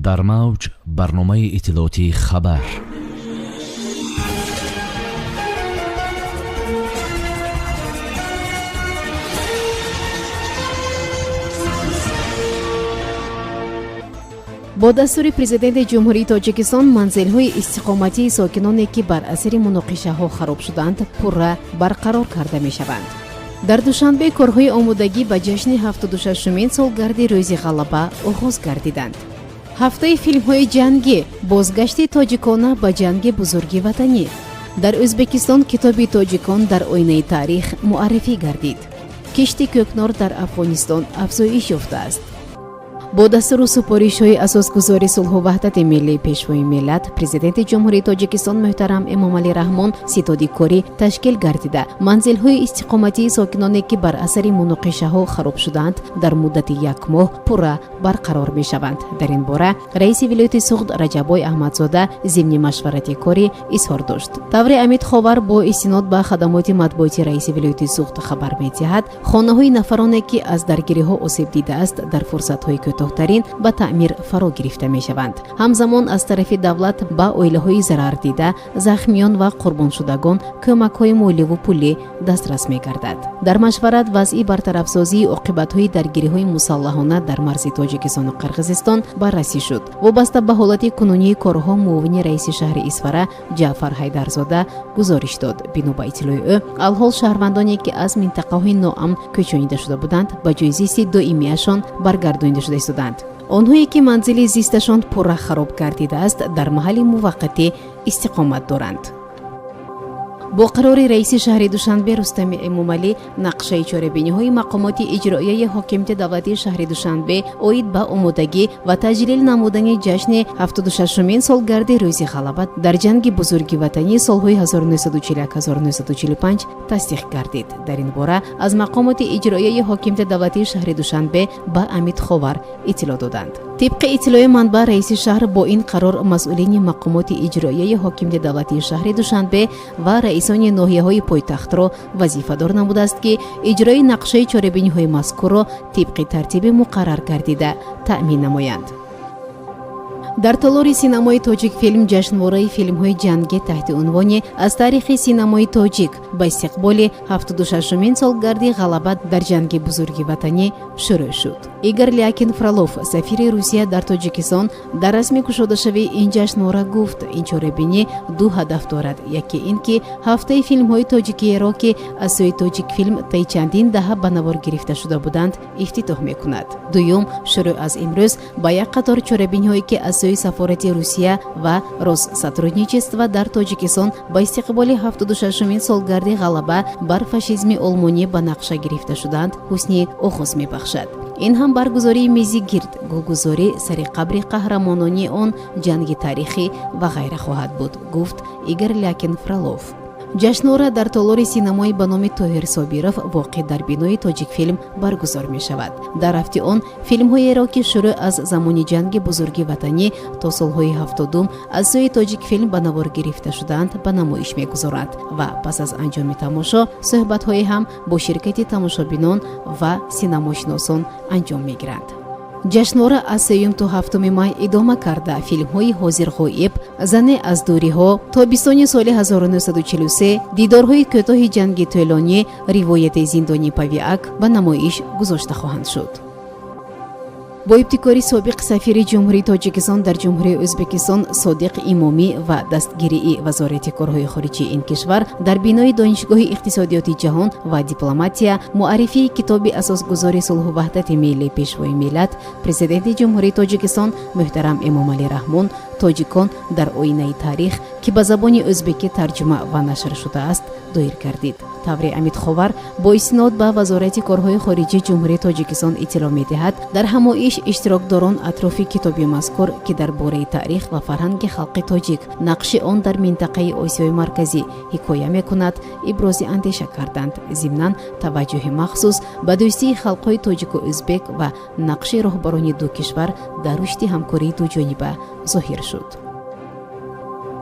Дар мавҷ барномаи иттилоотии «Хабар». Бо дастури Президенти Ҷумҳурии Тоҷикистон манзилҳои истиқоматии сокиноне, ки бар асари муноқишаҳо хароб шудаанд, пурра барқарор карда мешаванд. Дар Душанбе корҳои омодагӣ ба ҷашни 76-умин солгарди Рӯзи Ғалаба оғоз гардиданд. Ҳафтаи филмҳои ҷангӣ, бозгашти тоҷикона ба Ҷанги Бузурги Ватанӣ. Дар Ӯзбекистон китоби «Тоҷикон дар оинаи таърих» муаррифӣ гардид. Кишти кӯкнор дар Афғонистон афзоиш ёфтааст. Бо дастуру супоришҳои Асосгузори сулҳу ваҳдати миллӣ, Пешвои миллат, Президенти Ҷумҳурии Тоҷикистон муҳтарам Эмомалӣ Раҳмон ситоди корӣ ташкил гардида, манзилҳои истиқоматии сокиноне, ки бар асари муноқишаҳо хароб шудаанд, дар муддати як моҳ пурра барқарор мешаванд. Дар ин бора раиси вилояти Суғд Раҷаббой Аҳмадзода зимни машварати корӣ изҳор дошт. Тавре Амид Ховар бо истинод ба хадамоти матбуоти раиси вилояти Суғд хабар медиҳад, хонаҳои нафароне, ки аз даргириҳо осеб дидааст, дар фурсатҳои кӯтоҳтарин ба таъмир фаро гирифта мешаванд. Ҳамзамон аз тарафи давлат ба оилаҳои зарардида, захмиён ва қурбоншудагон кӯмакҳои моливу пулӣ дастрас мегардад. Дар машварат вазъи бартарафсозии оқибатҳои даргириҳои мусаллаҳона дар марзи Тоҷикистону Қирғизистон баррасӣ шуд. Вобаста ба ҳолати кунунии корҳо муовини раиси шаҳри Исфара Ҷаъфар Ҳайдарзода гузориш дод. Бино ба иттилои ӯ, алҳол шаҳрвандоне, ки аз минтақаҳои ноамн кӯчонида шуда буданд, ба ҷои зисти доимиашон баргардонида шуда истоданд. Онҳое, ки манзили зисташон пурра хароб гардидааст, дар маҳалли муваққатӣ истиқомат доранд. Бо қарори раиси шаҳри Душанбе Рустами Эмомалӣ нақшаи чорабиниҳои мақомоти иҷроияи ҳокимияти давлатии шаҳри Душанбе оид ба омодагӣ ва таҷлил намудани ҷашни 76-умин солгарди Рӯзи Ғалаба дар Ҷанги Бузурги Ватанӣ солҳои 1941-1945 тасдиқ гардид. Дар ин бора аз мақомоти иҷроияи ҳокимияти давлатии шаҳри Душанбе ба Амид Ховар иттилоъ доданд. Тибқи иттилои манбаъ, раиси шаҳр бо ин қарор масъулини мақомоти иҷроияи ҳокимияти давлатии шаҳри Душанбе ва раисони ноҳияҳои пойтахтро вазифадор намудааст, ки иҷрои нақшаи чорабиниҳои мазкурро тибқи тартиби муқаррар гардида таъмин намоянд. Дар толори синамои «Тоҷикфилм» ҷашнвораи филмҳои ҷангӣ таҳти унвони «Аз таърихи синамои тоҷик ба истиқболи 76-умин солгарди Ғалаба дар Ҷанги Бузурги Ватанӣ» шурӯъ шуд. Игор Лякин Фролов, сафири Русия дар Тоҷикистон, дар расми кушодашавии ин ҷашнвора гуфт, ин чорабинӣ ду ҳадаф дорад. Яке ин ки ҳафтаи филмҳои тоҷикиеро, ки аз сӯи «Тоҷикфилм» таи чандин даҳа ба навор гирифта шуда буданд, ифтитоҳ мекунад. Дуюм, шурӯъ аз имрӯз ба як қатор чорабиниҳое, ки аз сӯи сафорати Русия ва Россотрудничество дар Тоҷикистон ба истиқболи 76-умин солгарди Ғалаба бар фашизми олмонӣ ба нақша гирифта шудаанд, ҳусни оғоз мебахшад. Ин ҳам баргузории мизи гирд, гулгузорӣ сари қабри қаҳрамонони он ҷанги таърихӣ ва ғайра хоҳад буд, гуфт Игор Лякин Фролов. Ҷашнвора дар толори синамои ба номи Тоҳир Собиров, воқеъ дар бинои «Тоҷикфилм», баргузор мешавад. Дар рафти он филмҳоеро, ки шурӯъ аз замони Ҷанги Бузурги Ватанӣ то солҳои 70-ум аз сӯи «Тоҷикфилм» ба навор гирифта шудаанд, ба намоиш мегузоранд ва пас аз анҷоми тамошо суҳбатҳое ҳам бо ширкати тамошобинон ва синамошиносон анҷом мегиранд. Ҷашнвора аз 3 то 7 май идома карда, филмҳои «Ҳозир-ғоиб», «Зане аз дуриҳо», «Тобистони соли 1943», «Дидорҳои кӯтоҳи ҷанги тӯлонӣ», «Ривояти зиндони Павиак» ба намоиш гузошта хоҳанд шуд. Бо ибтикори собиқ сафири Ҷумҳурии Тоҷикистон дар Ҷумҳурии Ӯзбекистон Содиқ Имомӣ ва дастгирии Вазорати корҳои хориҷии ин кишвар дар бинои Донишгоҳи иқтисодиёти ҷаҳон ва дипломатия муаррифии китоби Асосгузори сулҳу ваҳдати миллӣ, Пешвои миллат, Президенти Ҷумҳурии Тоҷикистон муҳтарам Эмомалӣ Раҳмон «Тоҷикон дар оинаи таърих», ки ба забони ӯзбекӣ тарҷума ва нашр шудааст, доир гардид. Тавре Амид Ховар бо истинод ба Вазорати корҳои хориҷии Ҷумҳурии Тоҷикистон иттилоъ медиҳад, дар ҳамоиш иштирокдорон атрофи китоби мазкур, ки дар бораи таърих ва фарҳанги халқи тоҷик, нақши он дар минтақаи Осиёи Марказӣ ҳикоя мекунад, ибрози андеша карданд. Зимнан таваҷҷӯҳи махсус ба дӯстии халқҳои тоҷику ӯзбек ва нақши роҳбарони ду кишвар дар рушди ҳамкории дуҷониба зоҳир шуд.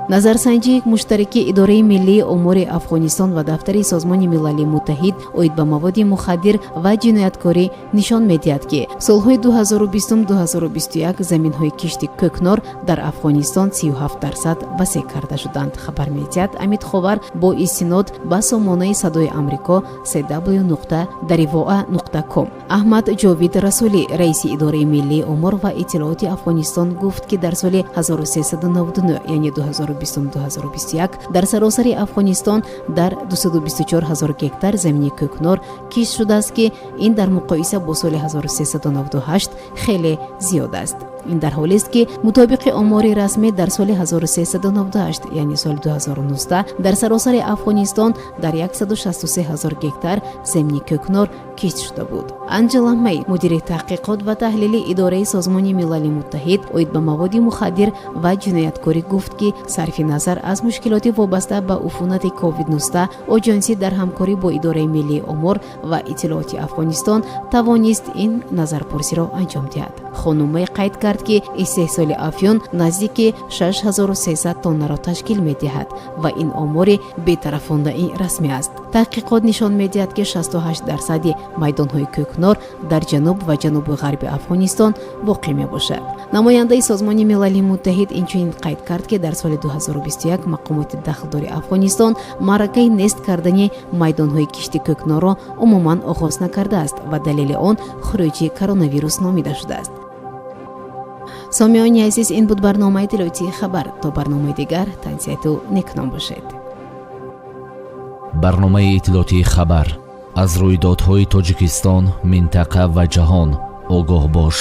Назарсанҷии муштараки Идораи миллии омори Афғонистон ва дафтари Созмони Милали Муттаҳид оид ба маводи мухаддир ва ҷинояткорӣ нишон медиҳад, ки солҳои 2020-2021 заминҳои кишти кӯкнор дар Афғонистон 37% васеъ карда шуданд, хабар медиҳад Амид Ховар бо истинод ба сомонаи Садои Амрико cw нуқта даривоа нуқта ком. Аҳмад Ҷовид Расулӣ, раиси Идораи миллии омор ва иттилооти Афғонистон, гуфт, ки дар соли 1399, яъне 2020-2021, дар саросари Афғонистон дар 224 ҳазор гектар замини кӯкнор кишт шудааст, ки ин дар муқоиса бо соли 1398 хеле зиёд аст. Ин дар ҳолест, ки мутобиқи омори расмӣ дар соли 1398, яъне соли 2019, дар саросари Афғонистон дар 163 ҳазор гектар замини кӯкнор кишт шуда буд. Анҷела Мэй, мудири таҳқиқот ва таҳлили Идораи Созмони Милали Муттаҳид оид ба маводи мухаддир ва ҷинояткорӣ, гуфт, ки сарфи назар аз мушкилоти вобаста ба уфунати COVID-19, оҷонсӣ дар ҳамкорӣ бо Идораи миллии омор ва иттилооти Афғонистон тавонист ин назарпурсиро анҷом диҳад. Хонум Мэй қайд кард, ки истеҳсоли афюн наздики 6300 тоннаро ташкил медиҳад ва ин омори бетарафонаи расмӣ аст. Таҳқиқот нишон медиҳад, ки 68 дарсади майдонҳои кӯкнор дар ҷануб ва ҷанубу ғарби Афғонистон воқеъ мебошад. Намояндаи Созмони Милали Муттаҳид инчунин қайд кард, ки дар соли 2021 мақомоти дахлдори Афғонистон маъракаи нест кардани майдонҳои кишти кӯкнорро умуман оғоз накардааст ва далели он хуруҷи коронавирус номида шудааст. Сомиёни азиз, ин буд барномаи иттилоотии «Хабар». То барномаи дигар тансиҳату некном бошед. Барномаи иттилоотии «Хабар». Аз рӯйдодҳои Тоҷикистон, минтақа ва ҷаҳон огоҳ бош.